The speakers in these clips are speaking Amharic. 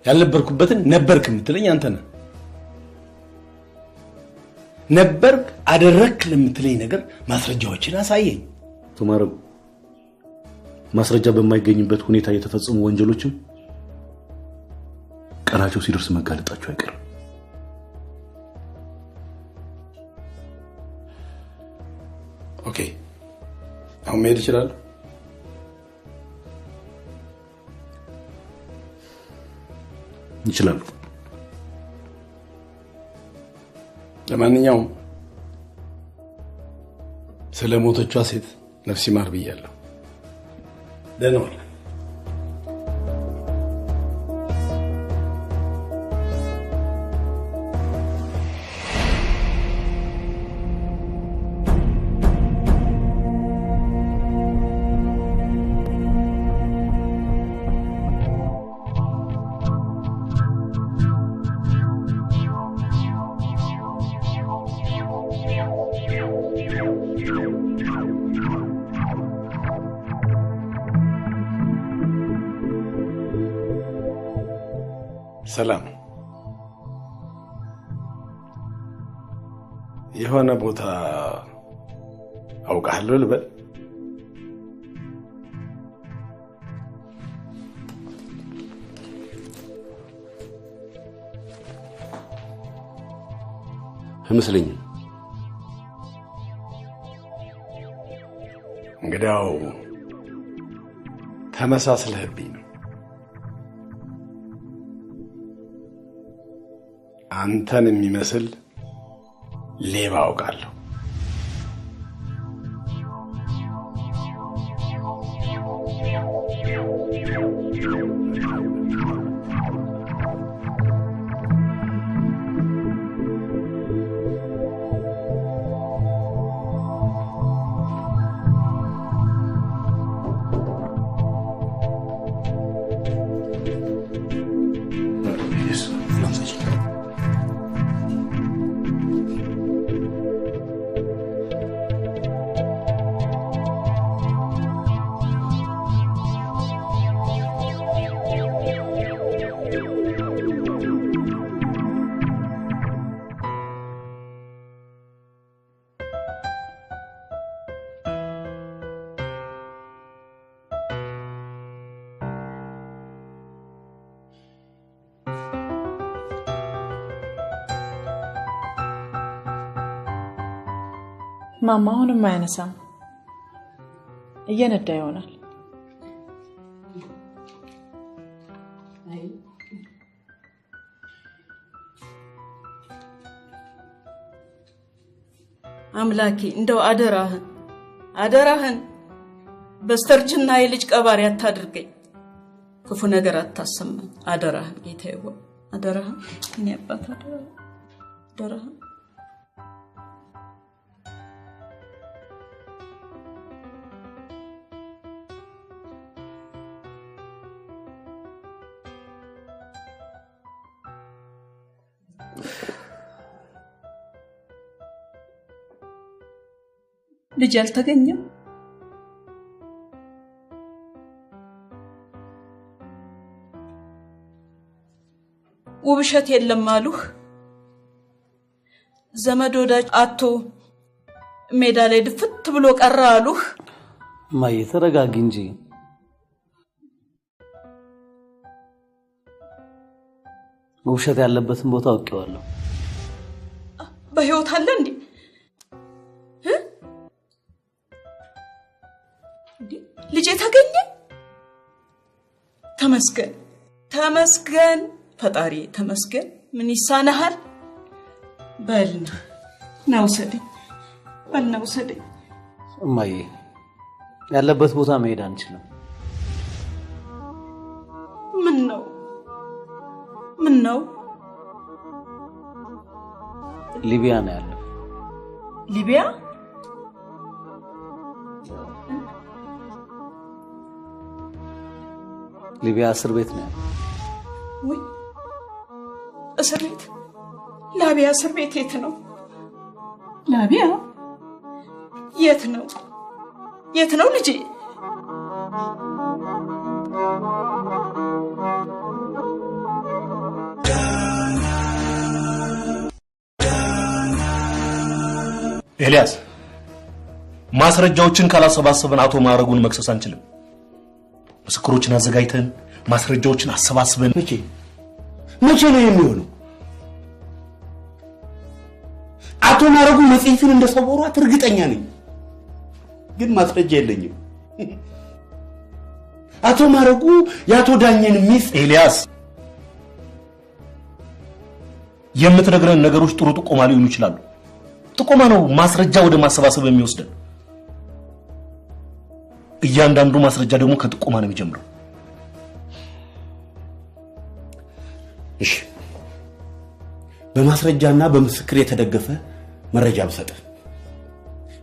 ያልነበርኩበትን ነበርክ የምትለኝ አንተ ነህ። ነበርክ አደረክ ለምትለኝ ነገር ማስረጃዎችን አሳየኝ። ተማረው ማስረጃ በማይገኝበት ሁኔታ የተፈጸሙ ወንጀሎችም ቀናቸው ሲደርስ መጋለጣቸው አይቀርም። Okay፣ አሁን መሄድ እችላለሁ? ይችላሉ። ለማንኛውም ስለ ሞተቿ ሴት ነፍስ ይማር ብያለሁ። ደህና ዋል። ሰላም፣ የሆነ ቦታ አውቃለሁ ልበል? አይመስለኝም። እንግዲያው ተመሳስለህብኝ ነው። አንተን የሚመስል ሌባ አውቃለሁ። ማማ አሁንም አያነሳም። እየነዳ ይሆናል። አምላኬ እንደው አደራህን አደራህን በስተርጅና የልጅ ቀባሪ አታድርገኝ፣ ክፉ ነገር አታሰማኝ። አደራህን ጌታዬ ሆይ አደራህን፣ እኔ አባት አደራህን አደራህን። ልጅ አልተገኘም። ውብሸት የለም አሉህ። ዘመድ ወዳጅ አቶ ሜዳ ላይ ድፍት ብሎ ቀረ አሉህ። እማዬ ተረጋጊ እንጂ። ውብሸት ያለበትን ቦታ አውቄዋለሁ። በህይወት አለ እንዴ? ልጄ ተገኘ? ተመስገን ተመስገን ፈጣሪ ተመስገን። ምን ይሳነሃል? በልና ና ውሰደኝ፣ በልና ውሰደኝ። እማዬ ያለበት ቦታ መሄድ አንችልም። ምን ነው ምን ነው? ሊቢያ ነው ያለው። ሊቢያ? ሊቢያ እስር ቤት ነው ያለው። ወይ እስር ቤት? ላቢያ እስር ቤት የት ነው? ላቢያ የት ነው? የት ነው ልጄ? ኤልያስ፣ ማስረጃዎችን ካላሰባሰብን አቶ ማዕረጉን መክሰስ አንችልም። ምስክሮችን አዘጋጅተን ማስረጃዎችን አሰባስበን መቼ ነው የሚሆነው? አቶ ማዕረጉ መጽሔትን እንደሰወሯት እርግጠኛ ነኝ፣ ግን ማስረጃ የለኝም። አቶ ማዕረጉ የአቶ ዳኘን ሚስት ኤልያስ፣ የምትነግረን ነገሮች ጥሩ ጥቆማ ሊሆኑ ይችላሉ። ጥቆማ ነው ማስረጃ ወደ ማሰባሰብ የሚወስደን። እያንዳንዱ ማስረጃ ደግሞ ከጥቆማ ነው የሚጀምረው። እሺ፣ በማስረጃና በምስክር የተደገፈ መረጃ ብሰጥህ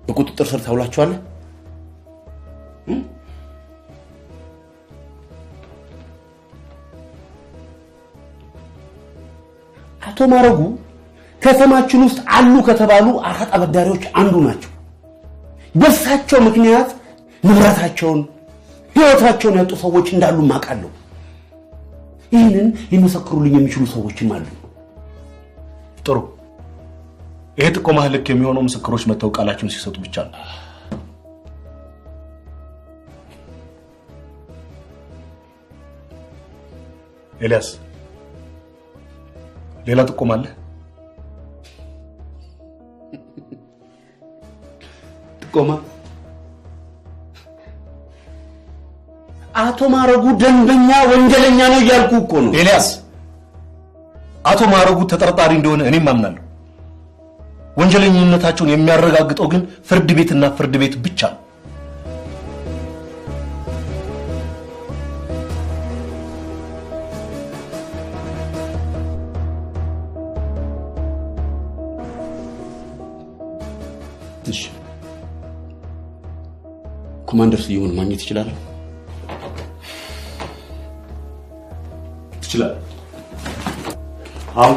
በቁጥጥር ስር ታውላቸዋለህ? አቶ ማዕረጉ ከተማችን ውስጥ አሉ ከተባሉ አራጣ አበዳሪዎች አንዱ ናቸው። በእሳቸው ምክንያት ንብረታቸውን፣ ሕይወታቸውን ያጡ ሰዎች እንዳሉ ማውቃለሁ። ይህንን ሊመሰክሩልኝ የሚችሉ ሰዎችም አሉ። ጥሩ። ይሄ ጥቆማህ ልክ የሚሆነው ምስክሮች መተው ቃላቸውን ሲሰጡ ብቻ ነው። ኤልያስ፣ ሌላ ጥቆማ አለ? ጥቆማ? አቶ ማዕረጉ ደንበኛ ወንጀለኛ ነው እያልኩ እኮ ነው። ኤልያስ፣ አቶ ማዕረጉ ተጠርጣሪ እንደሆነ እኔም አምናለሁ። ወንጀለኝነታቸውን የሚያረጋግጠው ግን ፍርድ ቤትና ፍርድ ቤት ብቻ ነው። እሺ፣ ኮማንደር ስዩምን ማግኘት እችላለሁ? ትችላለህ። አሁን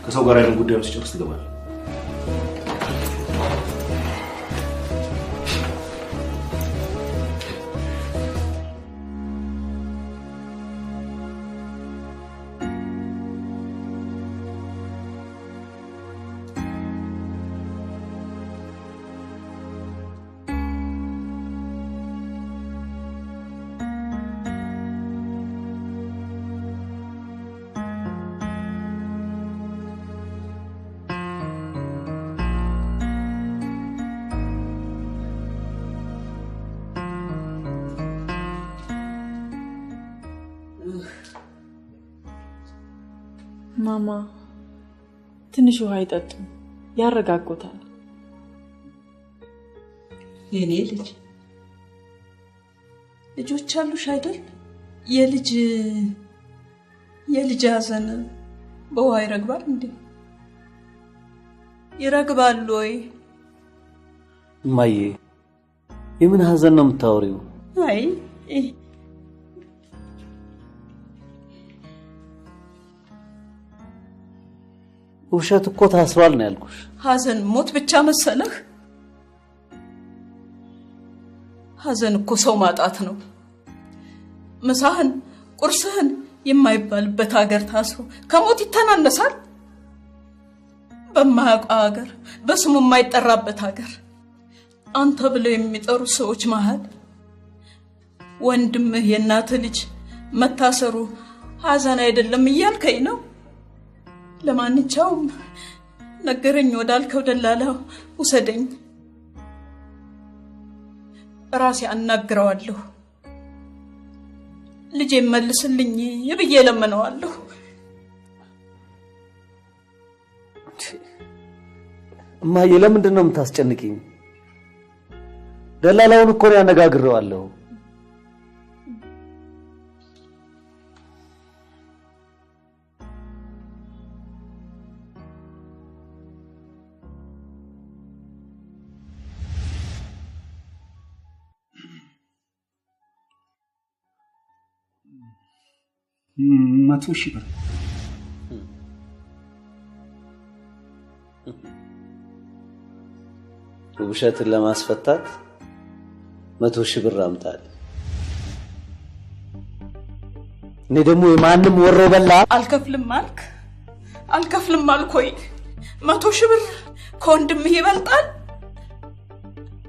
ከሰው ጋር ያለውን ጉዳዩን ሲጨርስ ትገባለህ። ማማ ትንሽ ውሃ ይጠጡ፣ ያረጋጉታል። የኔ ልጅ ልጆች አሉሽ አይደል? የልጅ ሐዘን በውሃ ይረግባል እንዴ? ይረግባል ወይ? እማዬ የምን ሐዘን ነው የምታወሪው? አይ ውሸት እኮ ታስሯል ነው ያልኩሽ። ሐዘን ሞት ብቻ መሰለህ? ሐዘን እኮ ሰው ማጣት ነው። ምሳህን ቁርስህን የማይባልበት ሀገር ታስሮ ከሞት ይተናነሳል? በማያውቀው ሀገር፣ በስሙ የማይጠራበት ሀገር፣ አንተ ብለው የሚጠሩ ሰዎች መሃል ወንድምህ የእናትህ ልጅ መታሰሩ ሐዘን አይደለም እያልከኝ ነው? ለማንኛውም ነገረኝ ወዳልከው ደላላው ውሰደኝ፣ ራሴ አናግረዋለሁ። ልጄ መልስልኝ ብዬ ለምነዋለሁ። እማዬ ለምንድን ነው የምታስጨንቂኝ? ደላላውን እኮ ነው ያነጋግረዋለሁ። መቶ ሺህ ብር ውሸትን ለማስፈታት 100,000 ብር አምጣል። እኔ ደግሞ የማንም ወሮ በላ አልከፍልም አልክ? አልከፍልም አልክ ወይ? 100,000 ብር ከወንድምህ ይበልጣል?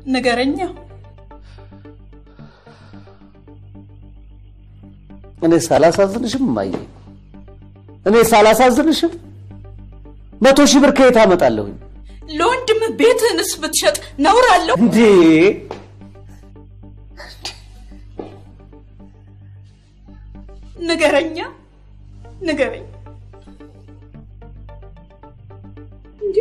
ንገረኛ። እኔ ሳላሳዝንሽም እማዬ፣ እኔ ሳላሳዝንሽም 100,000 ብር ከየት አመጣለሁኝ? ለወንድምህ ቤትህንስ ብትሸጥ ነውር አለው እንዴ? ንገረኛ፣ ንገረኝ። እንዴ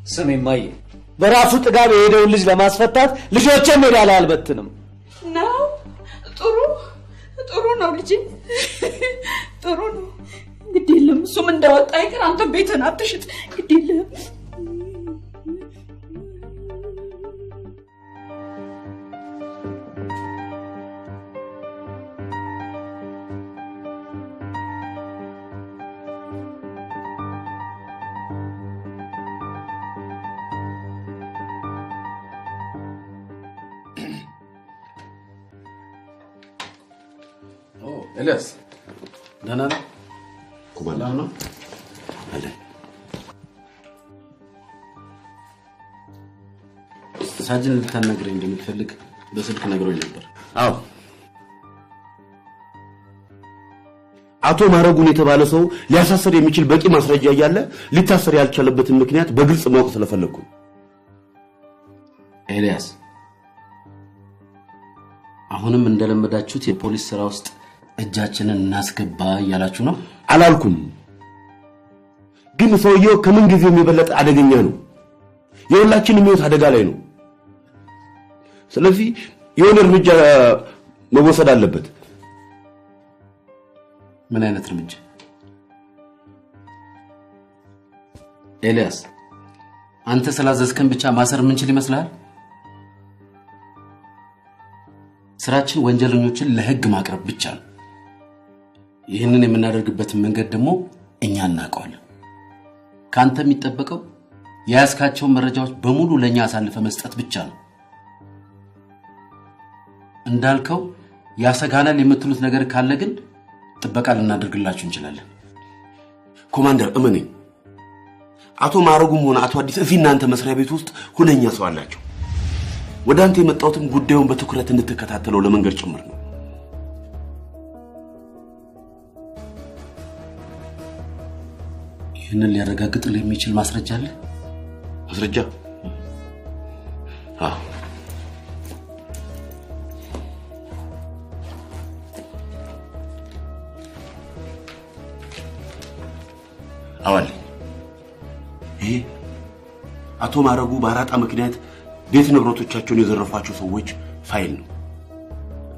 ስሚ እማዬ፣ በራሱ ጥጋብ የሄደውን ልጅ ለማስፈታት ልጆቼን ሜዳ ላይ አልበትንም። ነው ጥሩ ጥሩ ነው ልጄ፣ ጥሩ ነው። ግድ የለም እሱም እንዳወጣ አይቀር አንተም ቤትህን አትሽጥ። ግድ የለም። ኤልያስ ደህና ነህ? ሰላም ነው? አለን። ሳጅን ልታናግረኝ እንደምትፈልግ በስልክ ነግሮኝ ነበር። አዎ፣ አቶ ማረጉን የተባለ ሰው ሊያሳስር የሚችል በቂ ማስረጃ እያለ ሊታሰር ያልቻለበትን ምክንያት በግልጽ ማወቅ ስለፈለግኩ። ኤልያስ፣ አሁንም እንደለመዳችሁት የፖሊስ ስራ ውስጥ እጃችንን እናስገባ እያላችሁ ነው? አላልኩም፣ ግን ሰውየው ከምን ጊዜውም የበለጠ አደገኛ ነው። የሁላችንም ሕይወት አደጋ ላይ ነው። ስለዚህ የሆነ እርምጃ መወሰድ አለበት። ምን አይነት እርምጃ? ኤልያስ፣ አንተ ስላዘዝከን ብቻ ማሰር የምንችል ይመስልሃል? ስራችን ወንጀለኞችን ለህግ ማቅረብ ብቻ ነው። ይህንን የምናደርግበትን መንገድ ደግሞ እኛ እናውቀዋለን። ከአንተ የሚጠበቀው የያዝካቸውን መረጃዎች በሙሉ ለእኛ አሳልፈ መስጠት ብቻ ነው። እንዳልከው ያሰጋናል የምትሉት ነገር ካለ ግን ጥበቃ ልናደርግላችሁ እንችላለን። ኮማንደር እመነኝ፣ አቶ ማረጉም ሆነ አቶ አዲስ እዚህ እናንተ መስሪያ ቤት ውስጥ ሁነኛ ሰው አላቸው። ወደ አንተ የመጣሁትም ጉዳዩን በትኩረት እንድትከታተለው ለመንገድ ጭምር ነው። ይህንን ሊያረጋግጥልህ የሚችል ማስረጃ አለ? ማስረጃ? አዎ። አዎ አለኝ። ይሄ አቶ ማረጉ በአራጣ ምክንያት ቤት ንብረቶቻቸውን የዘረፏቸው ሰዎች ፋይል ነው።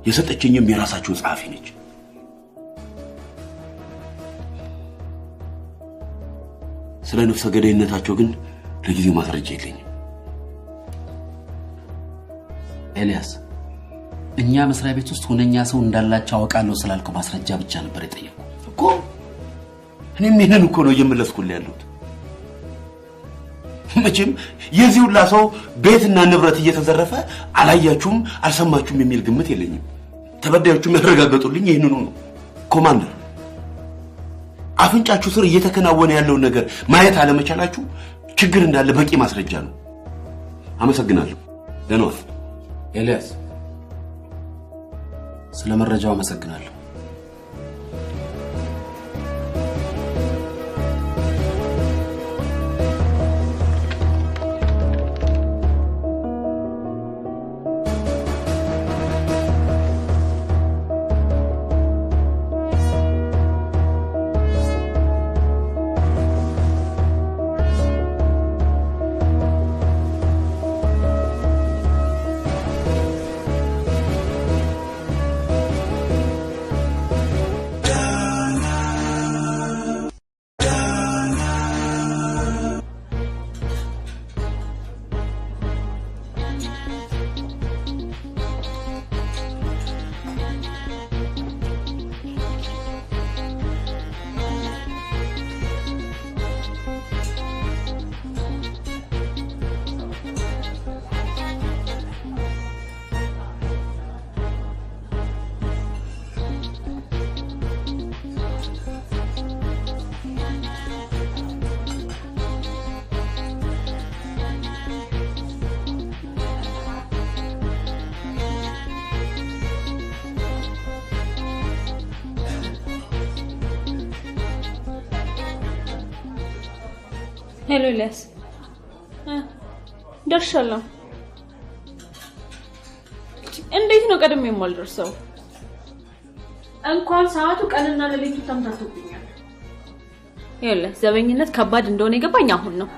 የሰጠችኝም የራሳቸው ጸሐፊ ነች። ስለ ነፍሰ ገዳይነታቸው ግን ለጊዜው ማስረጃ የለኝም። ኤልያስ፣ እኛ መስሪያ ቤት ውስጥ ሁነኛ ሰው እንዳላቸው አውቃለሁ ስላልከው ማስረጃ ብቻ ነበር የጠየቅኩት እኮ። እኔም ይሄንን እኮ ነው እየመለስኩልህ ያለሁት። መቼም የዚህ ሁላ ሰው ቤትና ንብረት እየተዘረፈ አላያችሁም አልሰማችሁም የሚል ግምት የለኝም። ተበዳዮቹም ያረጋገጡልኝ ይህንኑ ነው። ኮማንደር፣ አፍንጫችሁ ስር እየተከናወነ ያለውን ነገር ማየት አለመቻላችሁ ችግር እንዳለ በቂ ማስረጃ ነው። አመሰግናለሁ። ደህና ዋል። ኤልያስ፣ ስለ መረጃው አመሰግናለሁ። Hello ኤልያስ፣ ደርሻለሁ። እንዴት ነው ቀድሜ የማልደርሰው? እንኳን ሰዓቱ ቀንና ሌሊቱ ተምታቶብኛል። ይኸውልህ ዘበኝነት ከባድ እንደሆነ የገባኝ አሁን ነው።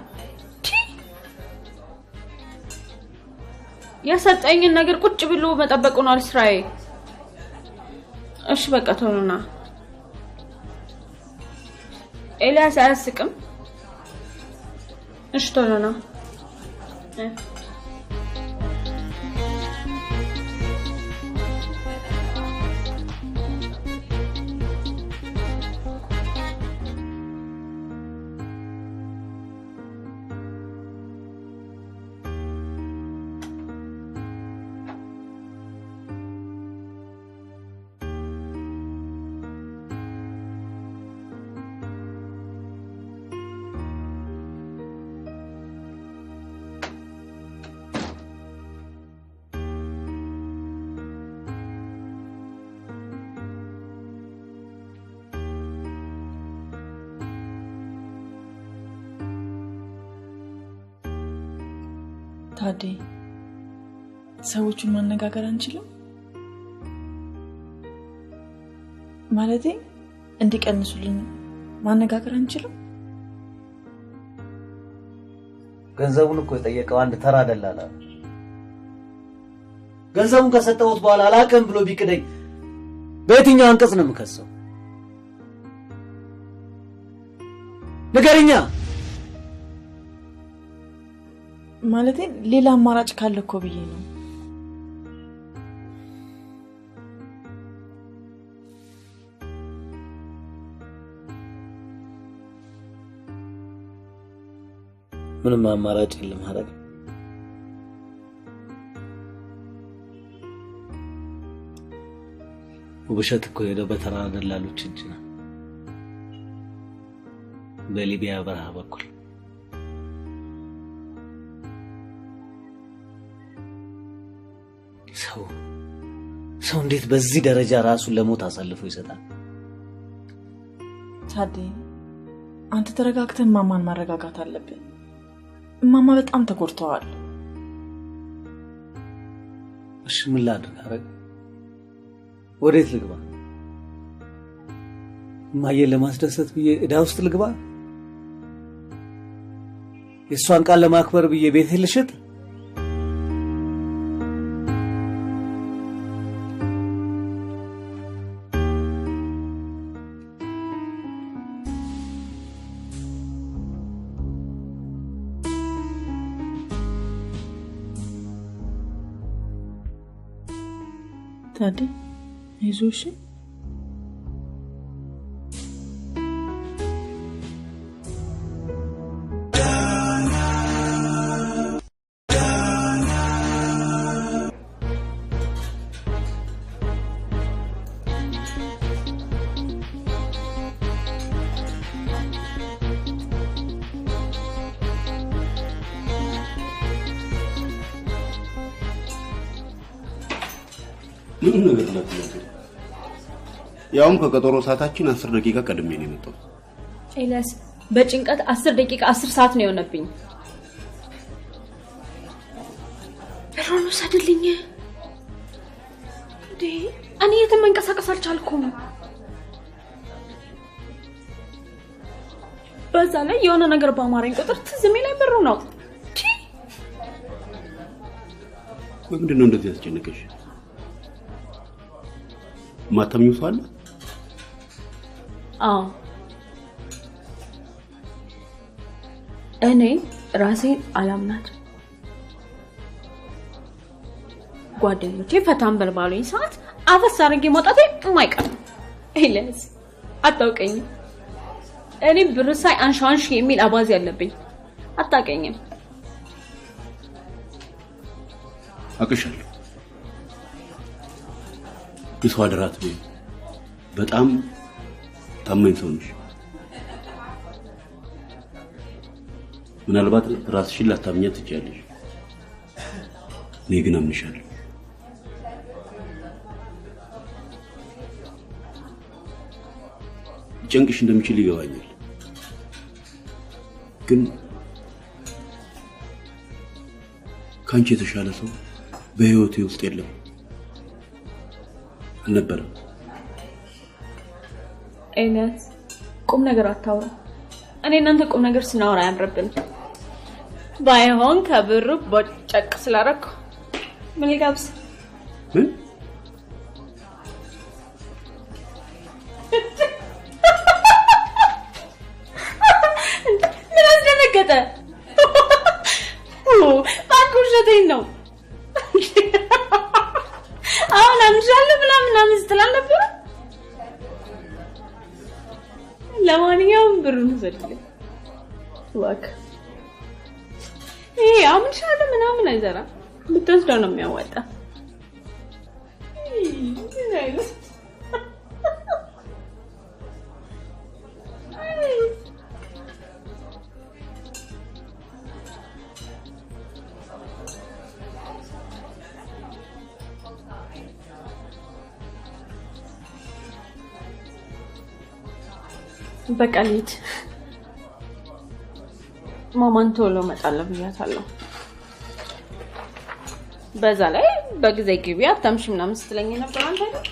የሰጠኝን ነገር ቁጭ ብሎ መጠበቅ ሆኗል ስራዬ። እሺ በቃ ቶሎ ና። ኤልያስ አያስቅም። እሺ ቶሎ ና። ታዴ ሰዎቹን ማነጋገር አንችልም? ማለቴ እንዲቀንሱልን ማነጋገር አንችልም? ገንዘቡን እኮ የጠየቀው አንድ ተራ ደላላ ነው። ገንዘቡን ከሰጠሁት በኋላ አላውቅም ብሎ ቢክደኝ በየትኛው አንቀጽ ነው የምከሰው? ንገሪኛ። ማለቴ ሌላ አማራጭ ካለ እኮ ብዬ ነው። ምንም አማራጭ የለም ሐረግ። ውብሸት እኮ ሄደው በተራ ደላሎች እጅ ነው፣ በሊቢያ በረሃ በኩል። ሰው እንዴት በዚህ ደረጃ ራሱን ለሞት አሳልፎ ይሰጣል? ታዴ አንተ ተረጋግተህ እማማን ማረጋጋት አለብን። እማማ በጣም ተጎድተዋል። እሺ ምን ላድርግ ሐረግ? ወዴት ልግባ? እማዬን ለማስደሰት ብዬ ዕዳ ውስጥ ልግባ? የእሷን ቃል ለማክበር ብዬ ቤቴን ልሽጥ? ታዴ አይዞሽ። ምንም ነገር እንዳትናገሪ። ያውም ከቀጠሮ ሰዓታችን 10 ደቂቃ ቀድሜ ነው የመጣሁት። ኤልያስ በጭንቀት 10 ደቂቃ 10 ሰዓት ነው የሆነብኝ። ብሩን ውሰድልኝ እንዴ! እኔ የትም መንቀሳቀስ አልቻልኩም። በዛ ላይ የሆነ ነገር በአማረኝ ቁጥር ትዝ የሚለኝ ብሩ ነው። ምንድን ነው እንደዚህ ያስጨነቀሽ? ማታምኚው ሰው አለ? አዎ እኔ ራሴን አላምናት። ጓደኞቼ ፈታን በል ባሉኝ ሰዓት አፈስ አድርጌ መውጣቴ የማይቀር ነው። ኤልያስ አታውቀኝም። እኔ ብር ሳይ አንሺ አንሺ የሚል አባዜ አለብኝ። አታውቀኝም። አውቅሻለሁ። የሰው አደራ አትበይም። በጣም ታማኝ ሰው ነሽ። ምናልባት ራስሽን ላታምኛት ትችያለሽ። እኔ ግን አምንሻለሁ። ሊጨንቅሽ እንደሚችል ይገባኛል። ግን ካንቺ የተሻለ ሰው በህይወቴ ውስጥ የለም አልነበረም። ኤልያስ ቁም ነገር አታውራ። እኔ እናንተ ቁም ነገር ስናወራ አያምርብን። ባይሆን ከብሩ ቦጨቅ ስላደረኩ ምን ልጋብዝ? ምን ምን አስደነገጠ? እባክህ ውሸቴን ነው። አሁን አምሻለሁ ምናምን ምናምን ስትል አልነበረ? ለማንኛውም ብሩን ውሰድልኝ እባክህ። ይሄ አምንሻለሁ ምናምን አይዘራም። ብትወስደው ነው የሚያዋጣ። ምን አይነት በቃ ልሂድ። ማማን ቶሎ እመጣለሁ ብያታለሁ። በዛ ላይ በጊዜ ግቢ አታምሽ ምናምን ስትለኝ ነበር አንተ አይደል?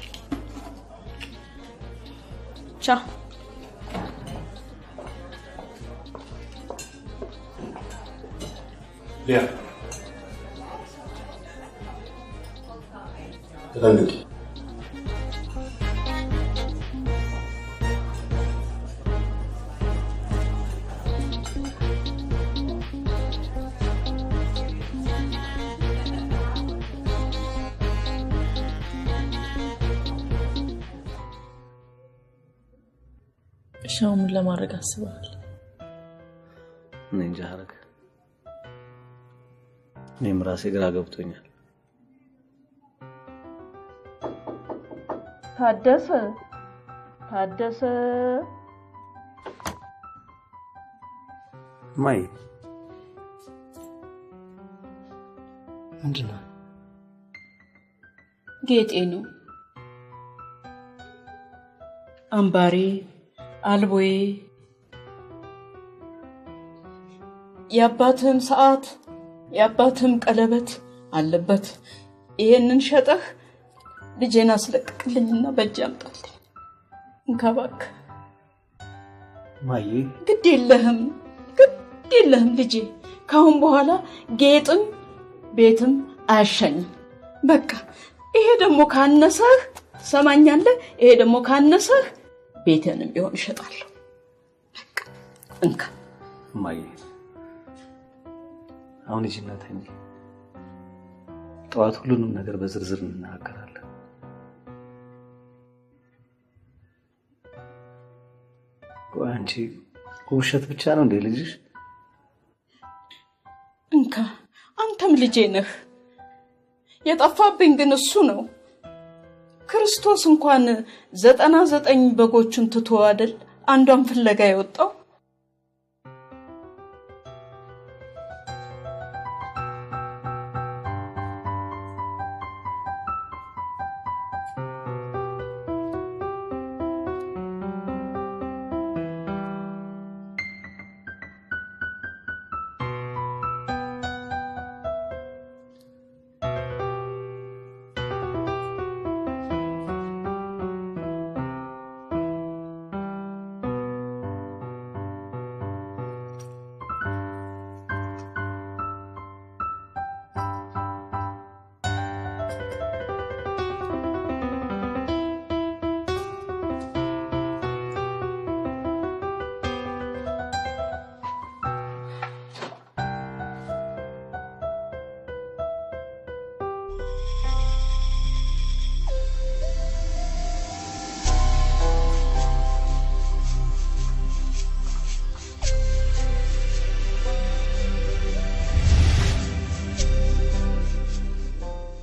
ቻው። ሊያ ተጠንቀቂ። እሺ አሁን ምን ለማድረግ አስበሃል? እኔ እንጃ ሐረግ፣ እኔም ራሴ ግራ ገብቶኛል። ታደሰ ታደሰ፣ ማይ ምንድን ነው? ጌጤ ነው። አምባሬ፣ አልቦዬ፣ የአባትህም ሰዓት የአባትህም ቀለበት አለበት። ይሄንን ሸጠህ ልጄን አስለቅቅልኝና በእጅ አምጣልኝ። እንካ እባክህ። ማዬ ግድ የለህም፣ ግድ የለህም ልጄ። ካሁን በኋላ ጌጥም ቤትም አያሻኝም። በቃ ይሄ ደግሞ ካነሰህ ትሰማኛለህ? ይሄ ደግሞ ካነሰህ ቤትንም ቢሆን እሸጣለሁ። በቃ እንካ። ማዬ አሁን ሂጂና ተኚ። ጠዋት ሁሉንም ነገር በዝርዝር እንናገራለን። ቆይ አንቺ ውሸት ብቻ ነው እንዴ ልጅሽ? እንካ አንተም ልጄ ነህ። የጠፋብኝ ግን እሱ ነው። ክርስቶስ እንኳን 99 በጎቹን ትቶ አይደል አንዷን ፍለጋ የወጣው?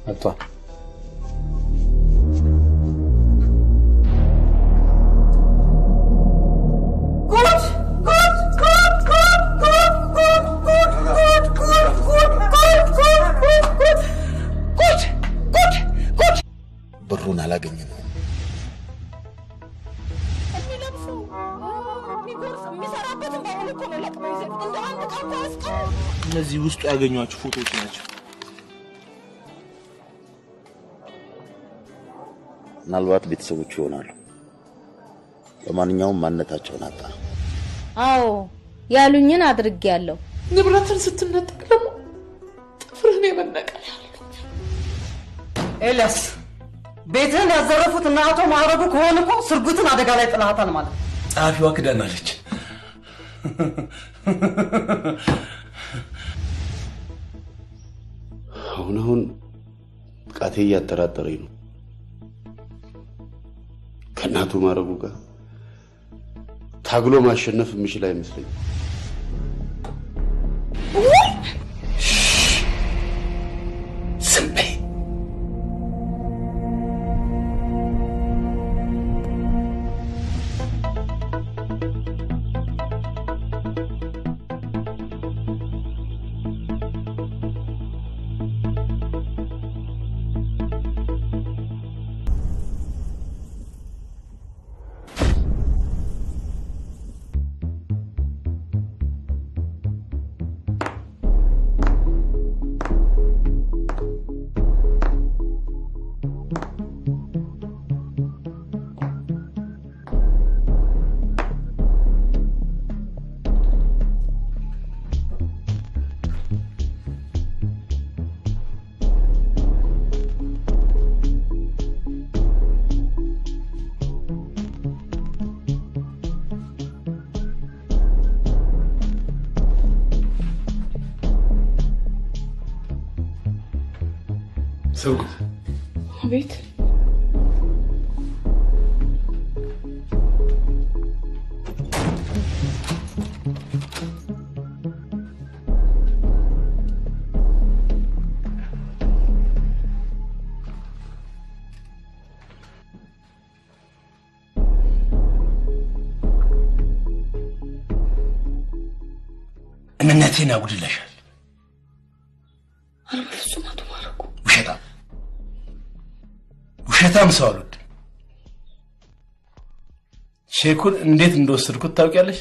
መጥቷል። ጉድ ጉድ ጉድ ጉድ ጉድ ጉድ ጉድ ጉድ ጉድ ጉድ ጉድ ጉድ ጉድ ጉድ ጉድ ጉድ። ብሩን አላገኘነውም። የሚለብሰው የሚጎርስ የሚሰራበትን በሙሉ እኮ ነው ለቅመው ይዘው እንደ አንድ ዕቃ እኮ አያስቀሩም። እነዚህ ውስጡ ያገኟቸው ፎቶዎች ናቸው። ምናልባት ቤተሰቦቹ ይሆናሉ። ለማንኛውም ማንነታቸውን አጣ። አዎ ያሉኝን አድርጌያለሁ። ንብረትን ስትነጠቅ ደግሞ ጥፍርህን የመነቀል ያህል። ኤልያስ ቤትህን ያዘረፉት እና አቶ ማዕረጉ ከሆነ እኮ ስርጉትን አደጋ ላይ ጥለሃታል ማለት ነው። ጸሐፊዋ ክዳናለች። አሁን አሁን ብቃቴ እያጠራጠረኝ ነው። ከእናቱ ማዕረጉ ጋር ታግሎ ማሸነፍ የምችል አይመስለኝም። ዝም በይ። ስርጉት። አቤት። እምነቴን አጉድለሻል። ኧረ በፍጹም አቶ ማዕረጉ። ውሸታም ውሸታም ሰው አልወድም። ቼኩን እንዴት እንደወሰድኩት ታውቂያለሽ?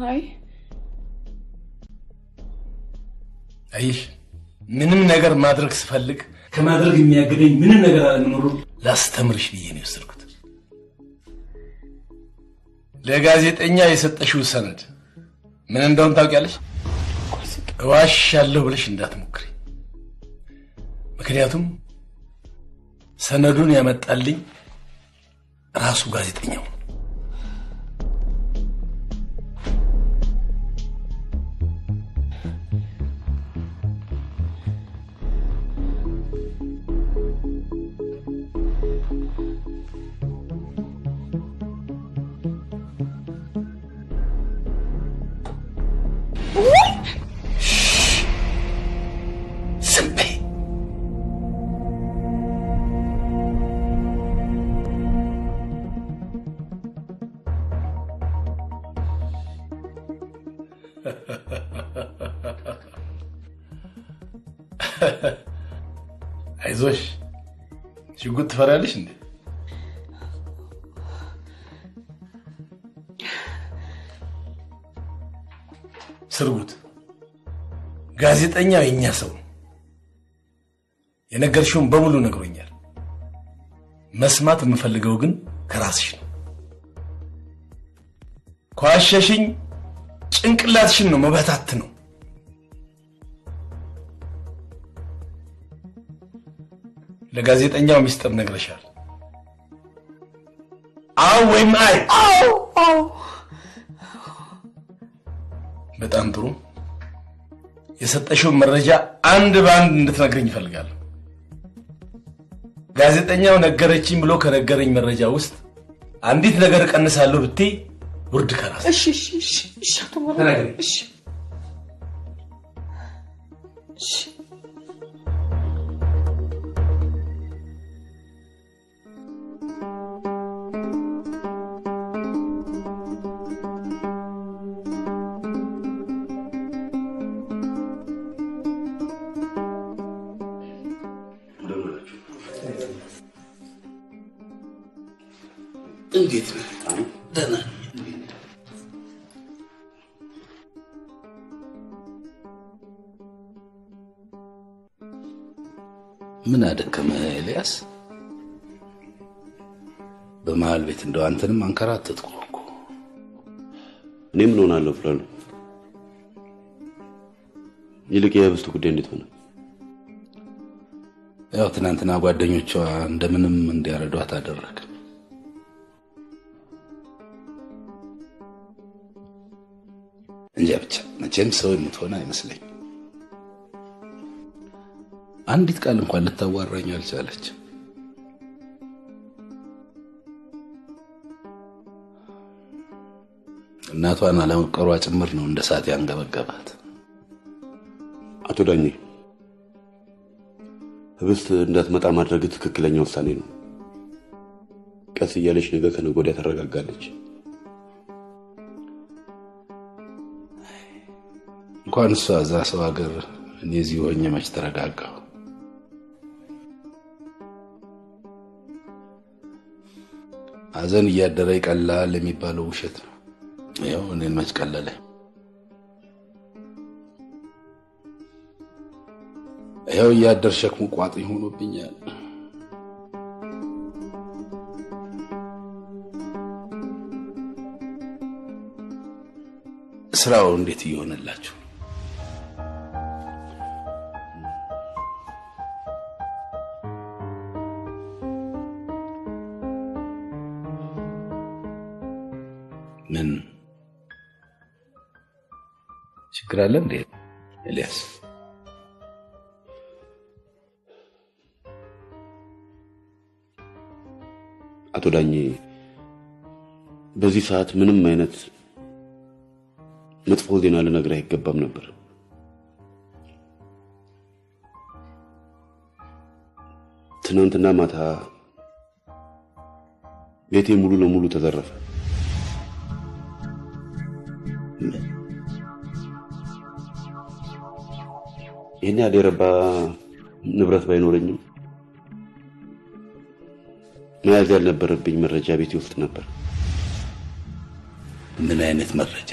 አይ አይሽ ምንም ነገር ማድረግ ስፈልግ ከማድረግ የሚያግደኝ ምንም ነገር አለመኖሩ ላስተምርሽ ብዬ ነው የወሰድኩት። ለጋዜጠኛ የሰጠሽው ሰነድ ምን እንደሆነ ታውቂያለሽ? እዋሻለሁ ብለሽ እንዳትሞክሪ። ምክንያቱም ሰነዱን ያመጣልኝ ራሱ ጋዜጠኛው ነው። ዝም በይ። አይዞሽ፣ ሽጉጥ ትፈሪያለሽ እንዴ? ስርጉት፣ ጋዜጠኛው የኛ ሰው ነው። የነገርሽውን በሙሉ ነግሮኛል። መስማት የምፈልገው ግን ከራስሽ ነው። ከዋሸሽኝ ጭንቅላትሽን ነው መበታት ነው። ለጋዜጠኛው ሚስጥር ነግረሻል? አዎ ወይም አይ? አዎ አዎ። በጣም ጥሩ። የሰጠሽውን መረጃ አንድ በአንድ እንድትነግረኝ እፈልጋለሁ። ጋዜጠኛው ነገረችኝ ብሎ ከነገረኝ መረጃ ውስጥ አንዲት ነገር እቀንሳለሁ ብትይ ውርድ ከራስ። እሺ እሺ እሺ እሺ አቶ ማዕረጉ ተናገሪ። እሺ እሺ። እንዴት ነህ? ደህና ነኝ። ምን አደከመ ኤልያስ? በመሃል ቤት እንደው አንተንም አንከራተትኩ እኮ። እኔ ምን ሆናለሁ ብለህ ነው? ይልቅ የህብስቱ ጉዳይ እንዴት ሆነ? ያው ትናንትና ጓደኞቿ እንደምንም እንዲያረዷት አደረገ። እንጃ ብቻ መቼም ሰው የምትሆን አይመስለኝ። አንዲት ቃል እንኳን ልታዋራኝ አልቻለች። እናቷን አለመቀሯ ጭምር ነው እንደ ሳት ያንገበገባት። አቶ ዳኜ፣ ህብስት እንዳትመጣ ማድረግ ትክክለኛ ውሳኔ ነው። ቀስ እያለች ነገ ከነገ ወዲያ ታረጋጋለች። እንኳን እሷ እዛ ሰው ሀገር እኔ እዚህ ሆኜ መች ተረጋጋሁ? ሐዘን እያደረ ይቀላል የሚባለው ውሸት ነው። ያው እኔን መች ቀለለኝ? ያው እያደር ሸክሙ ቋጥኝ ሆኖብኛል። ስራው እንዴት እየሆነላችሁ? ምን ችግር አለ እንዴ ኤልያስ? አቶ ዳኜ፣ በዚህ ሰዓት ምንም አይነት መጥፎ ዜና ልነግርህ አይገባም ነበር። ትናንትና ማታ ቤቴ ሙሉ ለሙሉ ተዘረፈ። ይህን ያህል የረባ ንብረት ባይኖረኝም መያዝ ያልነበረብኝ መረጃ ቤቴ ውስጥ ነበር። ምን አይነት መረጃ?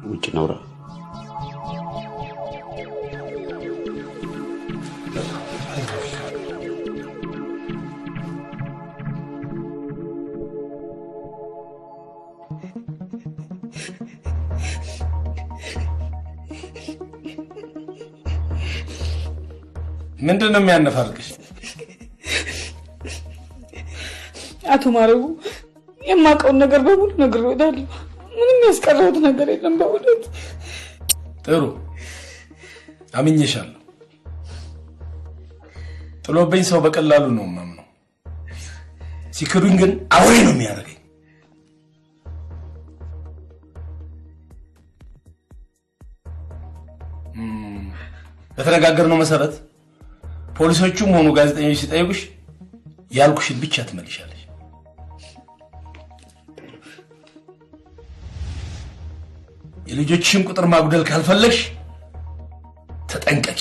ውጭ እናውራ። ምንድን ነው የሚያነፋርቅሽ? አቶ ማረጉ፣ የማውቀውን ነገር በሙሉ ነግሬዎታለሁ። ምንም ያስቀረሁት ነገር የለም በእውነት። ጥሩ፣ አምኜሻለሁ። ጥሎብኝ ሰው በቀላሉ ነው የማምነው። ሲክዱኝ ግን አውሬ ነው የሚያደርገኝ። በተነጋገርነው መሰረት ፖሊሶቹም ሆኑ ጋዜጠኞች ሲጠይቁሽ ያልኩሽን ብቻ ትመልሻለሽ። የልጆችሽን ቁጥር ማጉደል ካልፈለግሽ ተጠንቀቂ።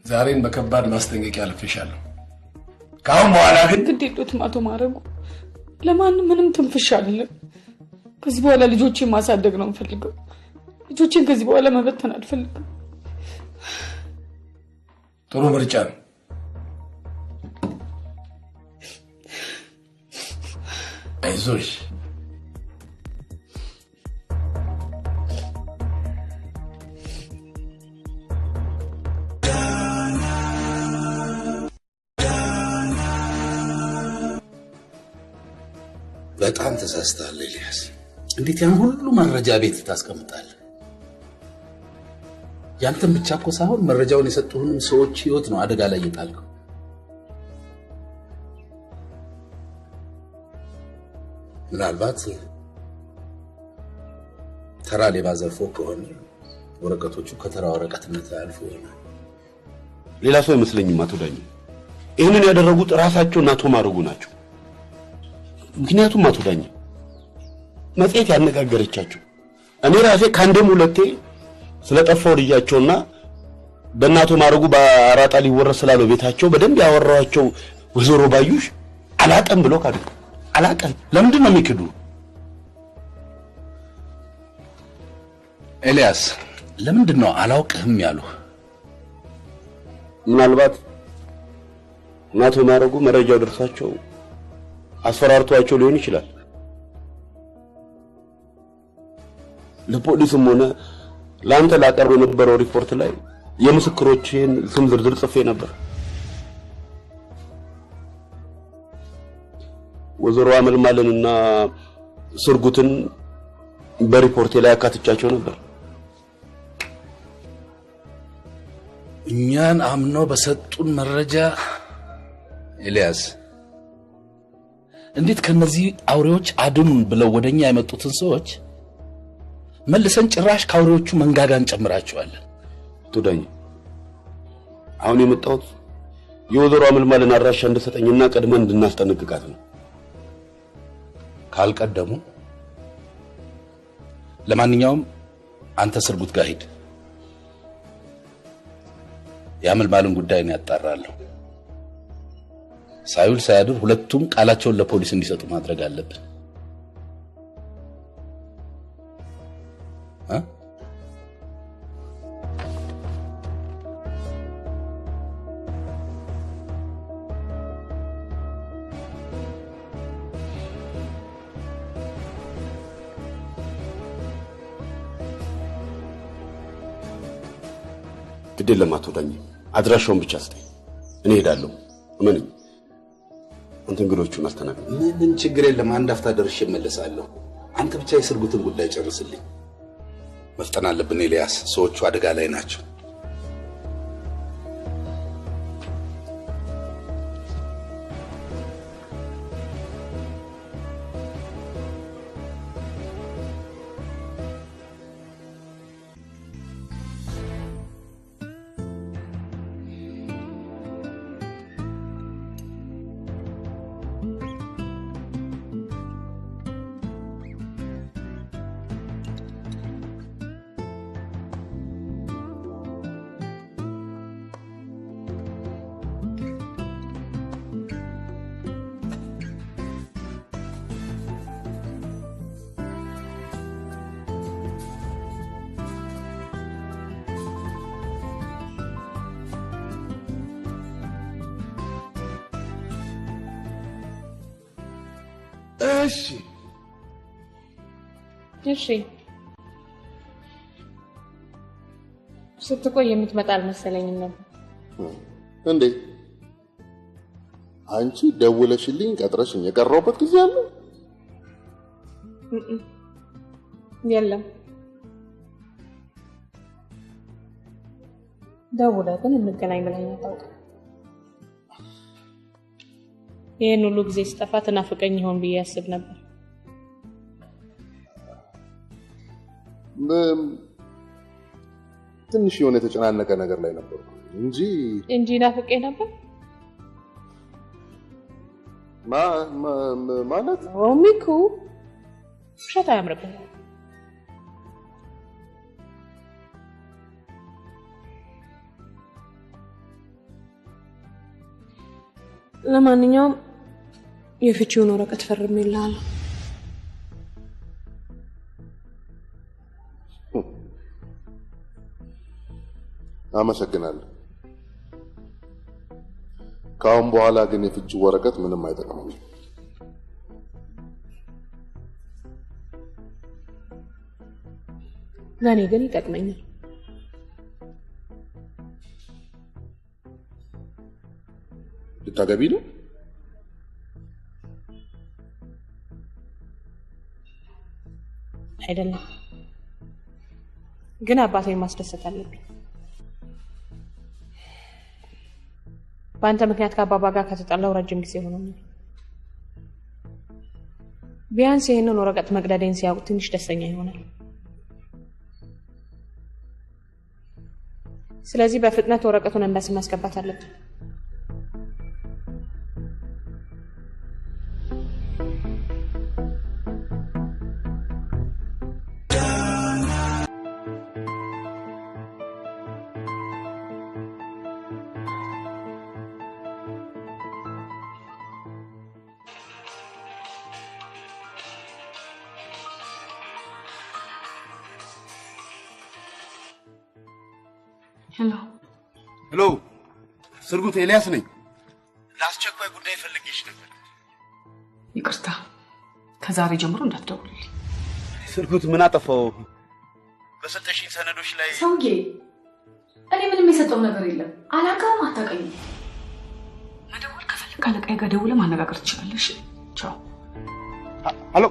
ዛሬን በከባድ ማስጠንቀቂያ አልፌሻለሁ። ከአሁን በኋላ ግን ግድ የለዎትም አቶ ማረጉ፣ ለማንም ምንም ትንፍሽ አልልም። ከዚህ በኋላ ልጆቼን ማሳደግ ነው የምፈልገው። ልጆቼን ከዚህ በኋላ መበተን አልፈልግም። ጥሩ ምርጫ ነው። አይዞሽ። በጣም ተሳስተሃል ኤልያስ። እንዴት ያን ሁሉ መረጃ ቤት ታስቀምጣለህ? ያንተን ብቻ እኮ ሳይሆን መረጃውን የሰጡህንም ሰዎች ህይወት ነው አደጋ ላይ የጣልከው። ምናልባት ተራ ሌባ ዘርፎ ከሆነ ወረቀቶቹ ከተራ ወረቀትነት አያልፉ ይሆናል። ሌላ ሰው አይመስለኝም አቶ ዳኜ። ይህንን ያደረጉት ራሳቸውና አቶ ማረጉ ናቸው። ምክንያቱም አቶ ዳኜ መጽሔት ያነጋገረቻቸው እኔ ራሴ ከአንዴም ሁለቴ ስለጠፋው ልጃቸውና በእናቶ ማረጉ በአራጣ ሊወረስ ስላለው ቤታቸው በደንብ ያወራቸው ወይዘሮ ባዩሽ አላቀም ብሎ ካዱ። አላቀም ለምንድን ነው የሚክዱ? ኤልያስ ለምንድን ነው አላውቅህም ያሉ? ምናልባት እናቶ ማረጉ መረጃው ደርሷቸው አስፈራርቷቸው ሊሆን ይችላል። ለፖሊስም ሆነ ላንተ ላቀርብ የነበረው ሪፖርት ላይ የምስክሮችን ስም ዝርዝር ጽፌ ነበር። ወይዘሮ አመልማልንና ስርጉትን በሪፖርቴ ላይ አካትቻቸው ነበር። እኛን አምኖ በሰጡን መረጃ ኤልያስ እንዴት ከነዚህ አውሬዎች አድኑን ብለው ወደኛ የመጡትን ሰዎች መልሰን ጭራሽ ካውሬዎቹ መንጋጋን ጨምራቸዋለን? አቶ ዳኜ አሁን የመጣሁት የወይዘሮ አመልማልን አድራሻ እንድሰጠኝና ቀድመን እንድናስጠነቅቃት ነው። ካልቀደሙ ለማንኛውም አንተ ስርጉት ጋር ሂድ። የአመልማልን ጉዳይ ነው ያጣራለሁ። ሳይውል ሳያድር ሁለቱም ቃላቸውን ለፖሊስ እንዲሰጡ ማድረግ አለብን። ግድ የለም አቶ ዳኜ፣ አድራሻውን ብቻ ስጠኝ፣ እኔ እሄዳለሁ። እመነኝ። አንተ እንግዶቹን አስተናግድ። ምንም ችግር የለም፣ አንድ አፍታ ደርሼ እመለሳለሁ። አንተ ብቻ የስርጉትን ጉዳይ ጨርስልኝ። መፍጠን አለብን ኤልያስ፣ ሰዎቹ አደጋ ላይ ናቸው። እሺ እሺ፣ ስትቆይ የምትመጣ አልመሰለኝም ነበር። እንዴ አንቺ ደውለሽልኝ ቀጥረሽኝ የቀረውበት ጊዜ አለ? የለም። ደውለህ ግን እንገናኝ ብለኸኝ አታውቅም። ይህን ሁሉ ጊዜ ስጠፋ ትናፍቀኝ ይሆን ብዬ አስብ ነበር። ትንሽ የሆነ የተጨናነቀ ነገር ላይ ነበርኩ እንጂ ናፍቄ ነበር ማለት ሚኩ ውሸት አያምርብህም። ለማንኛውም የፍቺውን ወረቀት ፈርሜልሃለሁ። አመሰግናለሁ። ከአሁን በኋላ ግን የፍቺው ወረቀት ምንም አይጠቅምም። ለእኔ ግን ይጠቅመኛል። ልታገቢ ነው? አይደለም፣ ግን አባቴን ማስደሰት አለብኝ። በአንተ ምክንያት ከአባባ ጋር ከተጣላሁ ረጅም ጊዜ ሆኖኛል። ቢያንስ ይህንን ወረቀት መቅደዴን ሲያውቅ ትንሽ ደስተኛ ይሆናል። ስለዚህ በፍጥነት ወረቀቱን ኤምባሲ ማስገባት አለብን። ሄሎ ሄሎ፣ ስርጉት ኤልያስ ነኝ። ለአስቸኳይ ጉዳይ ፈልጌሽ ነበር። ይቅርታ፣ ከዛሬ ጀምሮ እንዳትደውልልኝ። ስርጉት ምን አጠፋው? በሰጠሽኝ ሰነዶች ላይ ሰውዬ፣ እኔ ምንም የሰጠው ነገር የለም። አላውቅም፣ አታውቀኝም። መደወል ከፈለክ አለቃዬ ጋር ደውለህ ማነጋገር ትችላለህ። ቻው። ሄሎ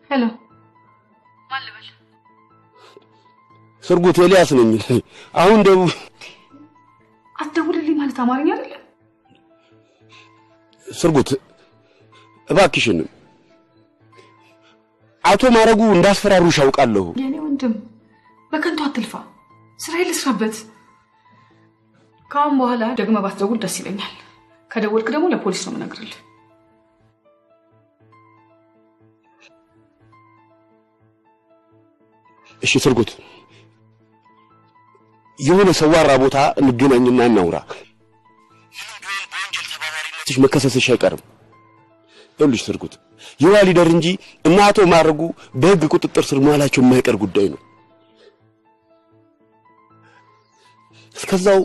ሄሎ፣ ማን ልበል? ስርጉት ኤልያስ ነኝ። አሁን ደውል። አትደውልልኝ ማለት አማርኛ አይደለም። ስርጉት እባክሽን፣ አቶ ማረጉ እንዳስፈራሩሽ አውቃለሁ። የኔ ወንድም በከንቱ አትልፋ፣ ስራዬን ልስራበት። ከአሁን በኋላ ደግመህ ባትደውል ደስ ይለኛል። ከደወልክ ደግሞ ለፖሊስ ነው የምነግርልህ። እሺ ስርጉት፣ የሆነ ሰዋራ ቦታ እንገናኝና እናውራ። በወንጀል መከሰስሽ አይቀርም። ይኸውልሽ ስርጉት፣ የዋ ሊደር እንጂ እና አቶ ማረጉ በህግ ቁጥጥር ስር መዋላቸው የማይቀር ጉዳይ ነው። እስከዛው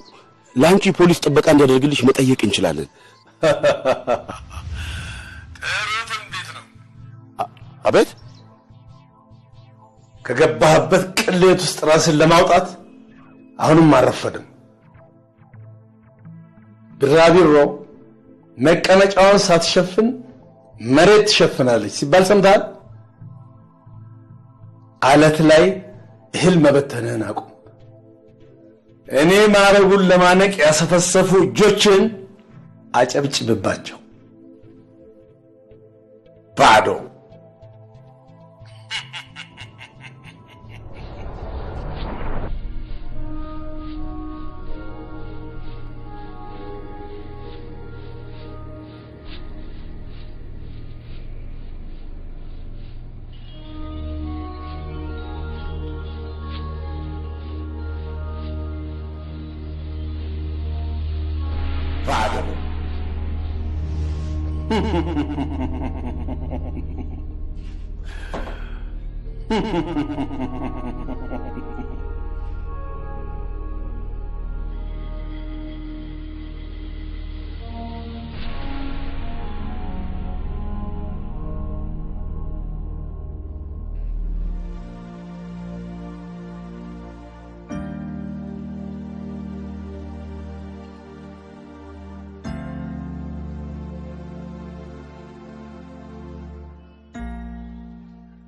ለአንቺ ፖሊስ ጥበቃ እንዲያደርግልሽ መጠየቅ እንችላለን። ጥሩ ትንቢት ነው። አቤት። ከገባህበት ቅሌት ውስጥ ራስን ለማውጣት አሁንም አልረፈድም። ቢራቢሮ መቀመጫዋን ሳትሸፍን መሬት ትሸፍናለች ሲባል ሰምተሃል? አለት ላይ እህል መበተንህን አቁም። እኔ ማረጉን ለማነቅ ያሰፈሰፉ እጆችን አጨብጭብባቸው። ባዶ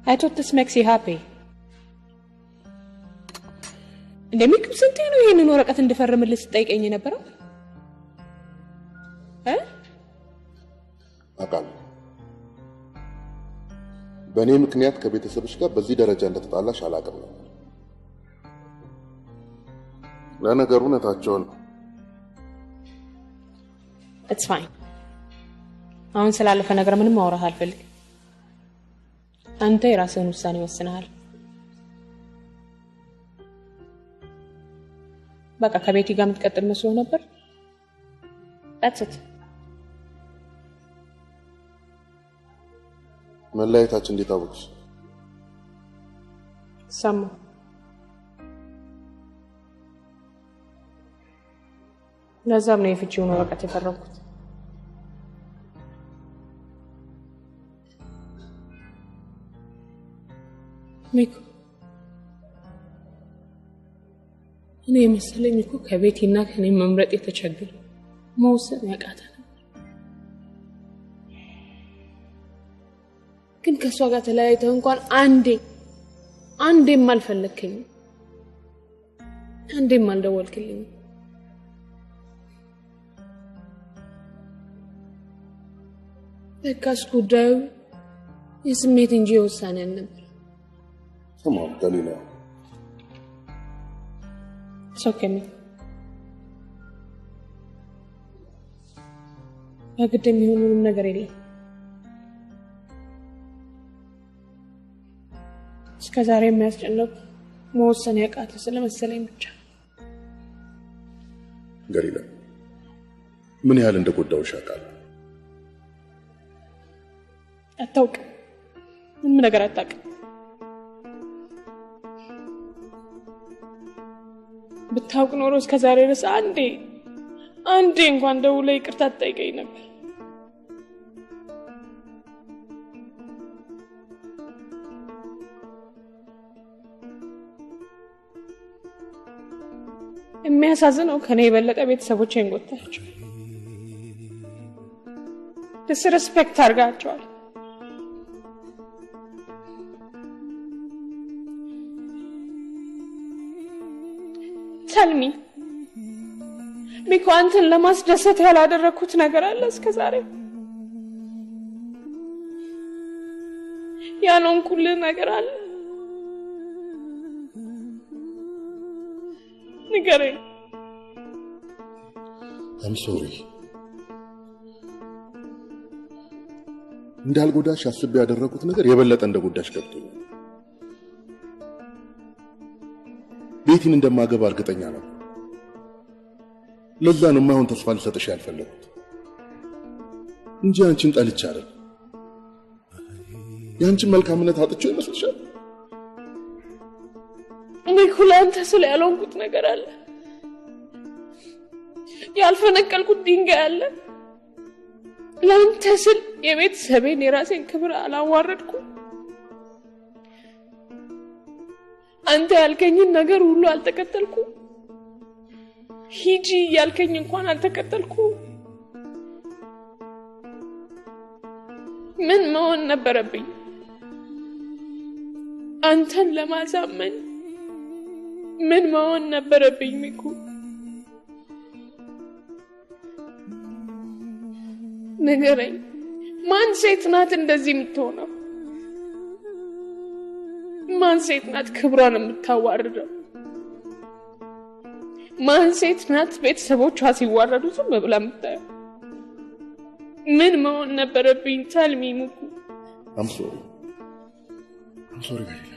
I thought this makes you happy. እንደሚክም ስንቴ ነው ይሄንን ወረቀት እንድፈርምልህ ስትጠይቀኝ የነበረው? አውቃለሁ። በእኔ ምክንያት ከቤተሰብሽ ጋር በዚህ ደረጃ እንደተጣላሽ አላውቅም ነበር። ለነገሩ እውነታቸውን ነው። It's fine. አሁን ስላለፈ ነገር ምንም ማውራት አልፈልግም። አንተ የራስህን ውሳኔ ወስነሃል። በቃ ከቤቲ ጋር የምትቀጥል መስሎ ነበር። That's it. መለያየታችን እንዴት አወቅሽ? ሰማሁ። ለዛም ነው የፍቺውን ወረቀት የፈረምኩት። ሚኩ፣ እኔ የመሰለኝ እኮ ከቤቲና ከኔ መምረጥ የተቸገረ መወሰን ያቃተ ነበር። ግን ከእሷ ጋር ተለያይተህ እንኳን አንዴም አልፈለግከኝም፣ አንዴም አልደወልክልኝም። ለካስ ጉዳዩ የስሜት እንጂ የውሳኔ አልነበረም። ስማ ገሊላ፣ It's okay ሚኩ፣ በግድ የሚሆን ምንም ነገር የለም። እስከ ዛሬ የሚያስጨንቅ መወሰን ያቃተ ስለመሰለኝ ብቻ። ገሊላ፣ ምን ያህል እንደጎዳሁሽ አውቃለሁ። አታውቅም፣ ምንም ነገር አታውቅም። ብታውቅ ኖሮ እስከ ዛሬ ድረስ አንዴ አንዴ እንኳን ደውለህ ይቅርታ ትጠይቀኝ ነበር። የሚያሳዝነው ከኔ የበለጠ ቤተሰቦቼን ጎድተሃቸዋል። Disrespect አድርጋቸዋል። Tell me ሚኮ፣ አንተን ለማስደሰት ያላደረግኩት ነገር አለ እስከ ዛሬ? ያልሆንኩልህ ነገር አለ? ንገረኝ። I'm sorry። እንዳልጎዳሽ አስቤ ያደረኩት ነገር የበለጠ እንደጎዳሽ ገብቶኛል። ቤቲን እንደማገባ እርግጠኛ ነበር። ለዛ ነው የማይሆን ተስፋ ልሰጥሽ ያልፈለኩት እንጂ አንቺን ጠልቼ አይደለም። የአንቺን መልካምነት አጥቼው ይመስልሻል? ሚኩ፣ ለአንተ ስለ ያልሆንኩት ነገር አለ? ያልፈነቀልኩት ድንጋይ አለ? ለአንተ ስል የቤተሰቤን የራሴን ክብር አላዋረድኩም? አንተ ያልከኝን ነገር ሁሉ አልተከተልኩም? ሂጂ ያልከኝ እንኳን አልተከተልኩም? ምን መሆን ነበረብኝ አንተን ለማሳመን? ምን መሆን ነበረብኝ ሚኩ? ንገረኝ። ማን ሴት ናት እንደዚህ የምትሆነው? ማን ሴት ናት ክብሯን የምታዋርደው? ማን ሴት ናት ቤተሰቦቿ ሲዋረዱ ዝም ብላ የምታየው? ምን መሆን ነበረብኝ? Tell me ሚኩ። I'm sorry. I'm sorry ገሊላ።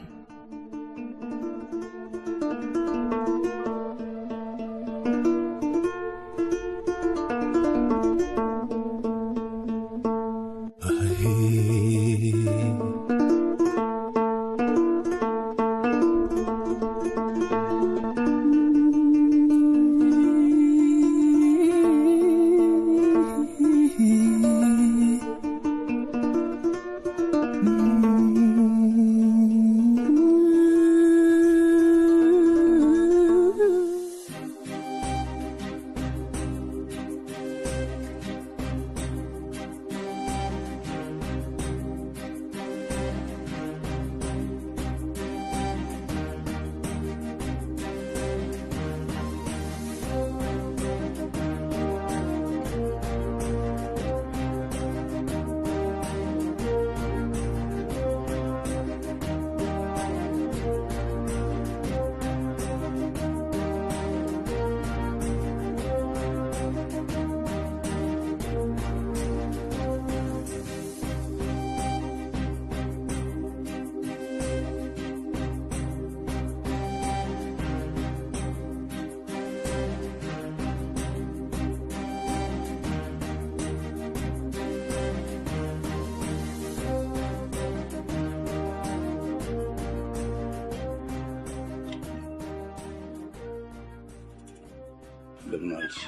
እንደምን ዋልሽ?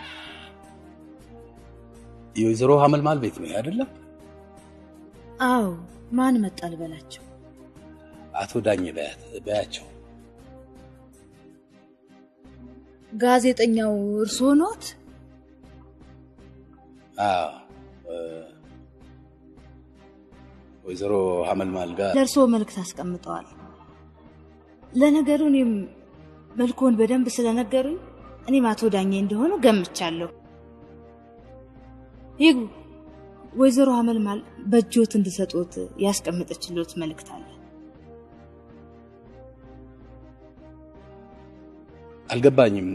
የወይዘሮ ሀመልማል ቤት ነው አይደለም? አዎ። ማን መጣ ልበላቸው? አቶ ዳኜ በያቸው። ጋዜጠኛው እርስዎ ኖት? አዎ። ወይዘሮ ሀመልማል ጋር ለእርስዎ መልእክት አስቀምጠዋል። ለነገሩ እኔም መልኮን በደንብ ስለነገሩኝ እኔም አቶ ዳኜ እንደሆኑ ገምቻለሁ። ይግቡ። ወይዘሮ ሀመልማል በእጆት እንድሰጡት ያስቀመጠችልዎት መልእክት አለ። አልገባኝም።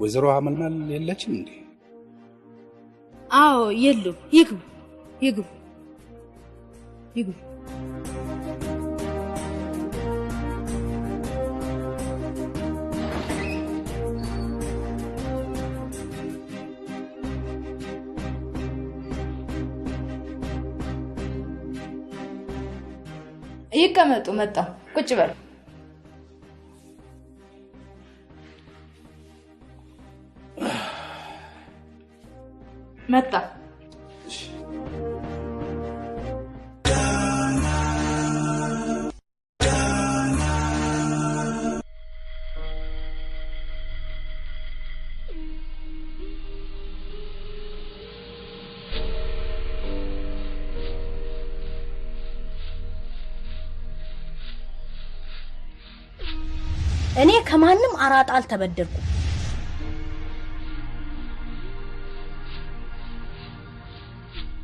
ወይዘሮ ሀመልማል የለችም እንዴ? አዎ የሉም። ይግቡ፣ ይግቡ፣ ይግቡ። ይቀመጡ። መጣሁ። ቁጭ በል። መጣ። እኔ ከማንም አራጣ አልተበደርኩም።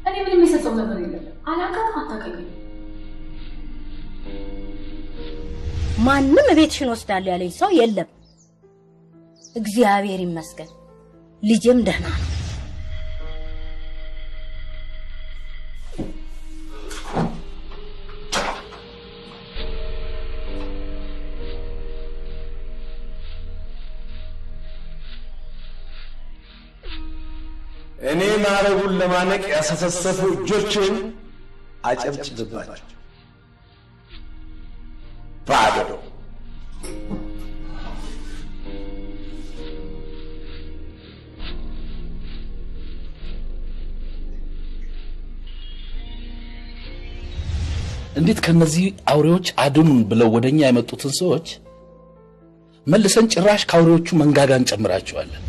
እኔ ምንም የሰጠው ነገር የለም። አላውቅም፣ አታውቅም። ማንም ቤትሽን ወስዳለሁ ያለኝ ሰው የለም። እግዚአብሔር ይመስገን ልጄም ደህና ነው። እኔ ማዕረጉን ለማነቅ ያሰፈሰፉ እጆችን አጨብጭብባቸው። ባዶ እንዴት ከነዚህ አውሬዎች አድኑን ብለው ወደኛ የመጡትን ሰዎች መልሰን ጭራሽ ከአውሬዎቹ መንጋጋ እንጨምራቸዋለን?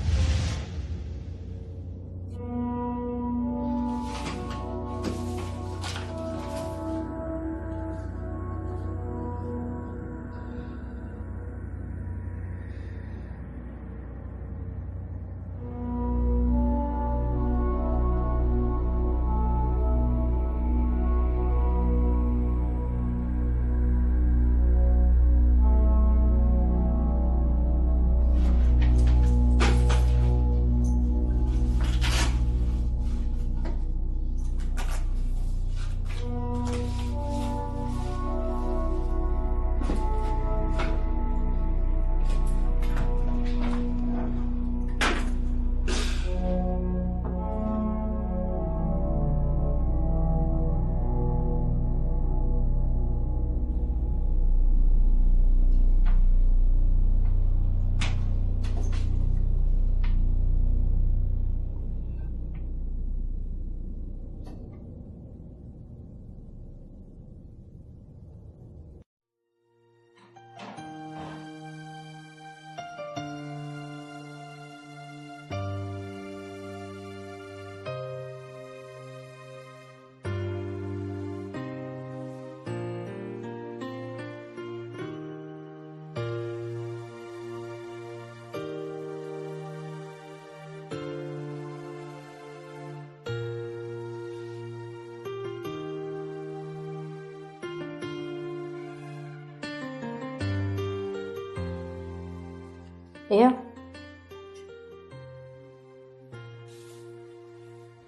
ይኸው።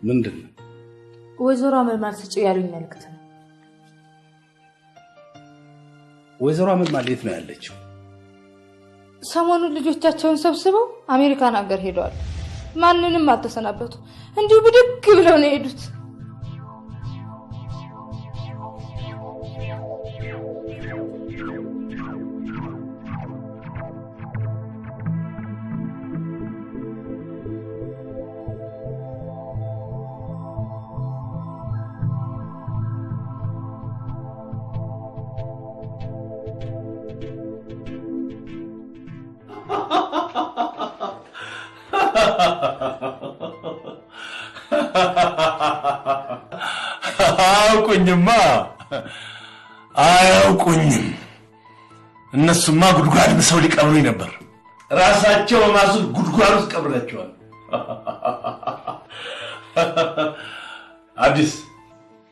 ምንድን ነው? ወይዘሮ አመልማል ስጪው ያሉኝ መልእክት ነው። ወይዘሮ አመልማል የት ነው ያለችው? ሰሞኑን ልጆቻቸውን ሰብስበው አሜሪካን ሀገር ሄደዋል። ማንንም አልተሰናበቱ። እንዲሁ ብድግ ብለው ነው የሄዱት። አያውቁኝማ፣ አያውቁኝም። እነሱማ ጉድጓድ ምሰው ሊቀብሩኝ ነበር። ራሳቸው በማሱት ጉድጓድ ውስጥ ቀብራቸዋል። አዲስ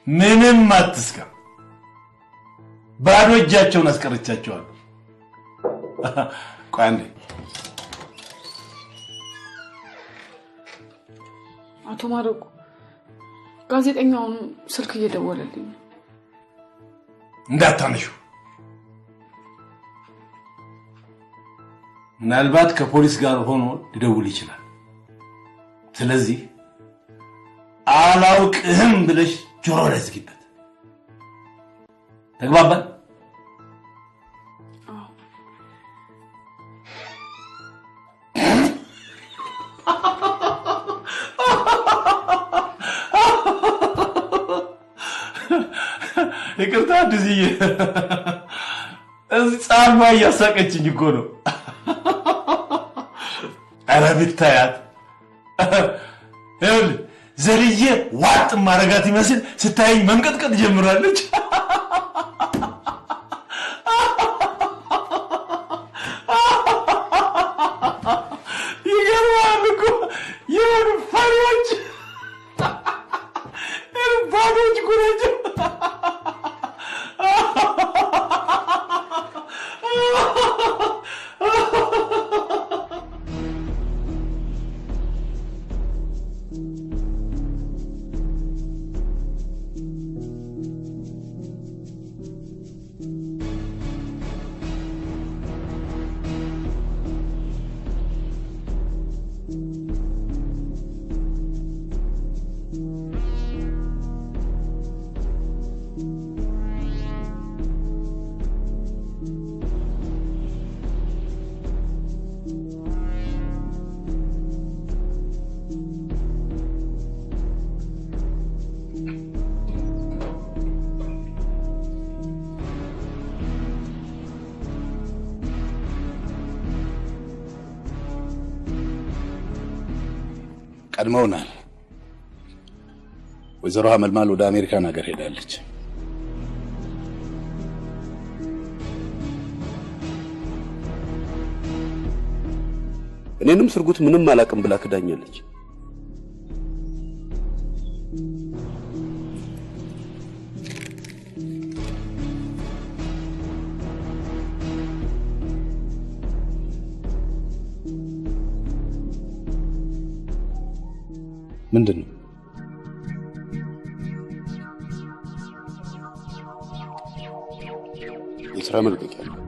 ምንም አትስጋ፣ ባዶ እጃቸውን አስቀርቻቸዋል። ቆይ አንዴ። አቶ ማረጉ ጋዜጠኛውን ስልክ እየደወለልኝ ነው። እንዳታነሹ። ምናልባት ከፖሊስ ጋር ሆኖ ሊደውል ይችላል። ስለዚህ አላውቅህም ብለሽ ጆሮ ላይ ዝጊበት። ተግባባን? አዲስዬ፣ እዚህ ጻማ እያሳቀችኝ እኮ ነው። ኧረ ብታያት፣ ይኸውልህ ዘልዬ ዋጥ ማረጋት ይመስል ስታየኝ መንቀጥቀጥ ጀምራለች። ይገርማል እኮ የሆኑ ፈሪዎች ባዶች እኮ ናቸው። ቀድመውናል። ወይዘሮ ሀመልማል ወደ አሜሪካን ሀገር ሄዳለች። እኔንም ስርጉት ምንም አላቅም ብላ ክዳኛለች። ምንድን ነው? የስራ መልቀቂያ ነው።